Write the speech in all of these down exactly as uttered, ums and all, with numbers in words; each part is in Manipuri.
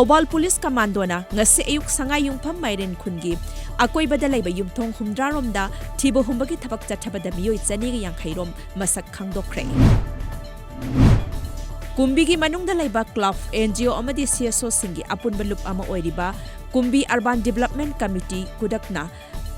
ꯊꯧꯕꯥꯜ ꯄꯨꯂꯤꯁ ꯀꯃꯥꯟꯗꯣꯅ ꯉꯁꯤ ꯑꯌꯨꯛ ꯁꯉꯥꯏ ꯌꯨꯝꯐꯝ ꯃꯥꯏꯔꯦꯟ ꯈꯨꯟꯒꯤ ꯑꯀꯣꯏꯕꯗ ꯂꯩꯕ ꯌꯨꯝꯊꯣꯡ ꯍꯨꯝꯗ꯭ꯌꯥ ꯔꯣꯝꯗ ꯊꯤꯕ ꯍꯨꯝꯕꯒꯤ ꯊꯕꯛ ꯆꯠꯊꯕꯗ ꯃꯤꯑꯣꯏ ꯆꯅꯤꯒ ꯌꯥꯡꯈꯩ ꯔꯣꯝ ꯃꯁꯛ ꯈꯪꯗꯣꯛꯈ꯭ꯔꯦ꯫ ꯀꯨꯝꯕꯤꯒꯤ ꯃꯅꯨꯡꯗ ꯂꯩꯕ ꯀ꯭ꯂꯕ, ꯑꯦꯟ ꯖꯤ ꯑꯣ ꯑꯃꯗꯤ ꯁꯤ ꯑꯦꯁ ꯑꯣꯁꯤꯡꯒꯤ ꯑꯄꯨꯟꯕ ꯂꯨꯞ ꯑꯃ ꯑꯣꯏꯔꯤꯕ ꯀꯨꯝꯕꯤ Urban Development Committee, ꯀꯨꯗꯛꯅ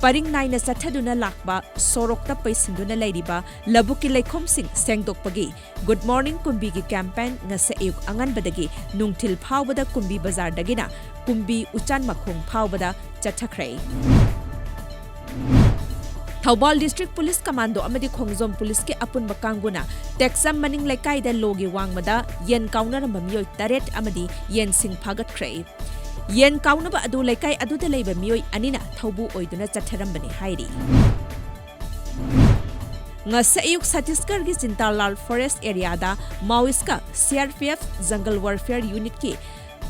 ꯄꯔꯤꯡ ꯅꯥꯏꯅ ꯆꯠꯊꯗꯨꯅ ꯂꯥꯛꯄ ꯁꯣꯔꯣꯛꯇ ꯄꯩꯁꯤꯟꯗꯨꯅ ꯂꯩꯔꯤꯕ ꯂꯧꯕꯨꯛꯀꯤ ꯂꯩꯈꯣꯝꯁꯤꯡ ꯁꯦꯡꯗꯣꯛꯄꯒꯤ Good Morning ꯀꯨꯝꯕꯤꯒꯤ campaign ꯉꯁꯤ ꯑꯌꯨꯛ ꯑꯉꯟꯕꯗꯒꯤ ꯅꯨꯡꯊꯤꯜ ꯐꯥꯎꯕꯗ ꯀꯨꯝꯕꯤ ꯕꯖꯥꯔꯗꯒꯤꯅ ꯀꯨꯝꯕꯤ ꯎꯆꯥꯟ ꯃꯈꯣꯡ ꯐꯥꯎꯕꯗ ꯆꯠꯊꯈ꯭ꯔꯦ꯫ ꯊꯧꯕꯥꯜ District Police Commando ꯑꯃꯗꯤ ꯈꯣꯡꯖꯣꯝ ꯄꯨꯂꯤꯁꯀꯤ ꯑꯄꯨꯟꯕ ꯀꯥꯡꯕꯨꯅ ꯇꯦꯛꯆꯝ ꯃꯅꯤꯡ ꯂꯩꯀꯥꯏꯗ ꯂꯣꯒꯤ ꯋꯥꯡꯃꯗ ꯌꯦꯟ ꯀꯥꯎꯅꯔꯝꯕ ꯃꯤꯑꯣꯏ ꯇꯔꯦꯠ ꯑꯃꯗꯤ ꯌꯦꯟꯁꯤꯡ ꯐꯥꯒꯠꯈ꯭ꯔꯦ꯫ ꯌꯦꯟ ꯀꯥꯎꯅꯕ ꯑꯗꯨ ꯂꯩꯀꯥꯏ ꯑꯗꯨꯗ ꯂꯩꯕ ꯃꯤꯑꯣꯏ ꯑꯅꯤꯅ ꯊꯧꯕꯨ ꯑꯣꯏꯗꯨꯅ ꯆꯠꯊꯔꯝꯕꯅꯤ ꯍꯥꯏꯔꯤ꯫ ꯉꯁꯤ ꯑꯌꯨꯛ ꯁꯠꯇꯤꯁꯒꯔꯒꯤ ꯆꯤꯟꯇꯥꯂꯥꯜ forest areaꯗ Maoistꯀ C R P F Jungle Warfare Unitꯀꯤ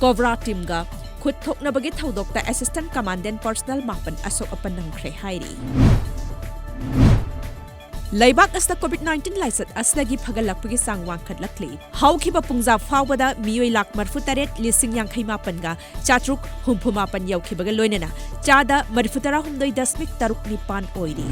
COBRA teamꯒ ꯈꯨꯠ ꯊꯣꯛꯅꯕꯒꯤ ꯊꯧꯗꯣꯛꯇ Assistant Commandant personnel ꯃꯥꯄꯟ ꯑꯁꯣꯛ ꯑꯄꯟ ꯅꯪꯈ꯭ꯔꯦ ꯍꯥꯏꯔꯤ꯫ ꯂꯩꯕꯥꯛ ꯑꯁꯤꯗ COVID nineteen ꯂꯥꯏꯆꯠ ꯑꯁꯤꯗꯒꯤ ꯐꯒꯠꯂꯛꯄꯒꯤ ꯆꯥꯡ ꯋꯥꯡꯈꯠꯂꯛꯂꯤ꯫ ꯍꯧꯈꯤꯕ ꯄꯨꯡꯖꯥ ꯐꯥꯎꯕꯗ ꯃꯤꯑꯣꯏ ꯂꯥꯈ ꯃꯔꯤꯐꯨ ꯇꯔꯦꯠ ꯂꯤꯁꯤꯡ ꯌꯥꯡꯈꯩ ꯃꯥꯄꯟꯒ ꯆꯥꯇ꯭ꯔꯨꯛ ꯍꯨꯝꯐꯨ ꯃꯥꯄꯟ ꯌꯧꯈꯤꯕꯒ ꯂꯣꯏꯅꯅ ꯆꯥꯗ ꯃꯔꯤꯐꯨ ꯇꯔꯥꯍꯨꯝꯗꯣꯏ ꯗꯁꯃꯤꯛ ꯇꯔꯨꯛ ꯅꯤꯄꯥꯟ ꯑꯣꯏꯔꯤ꯫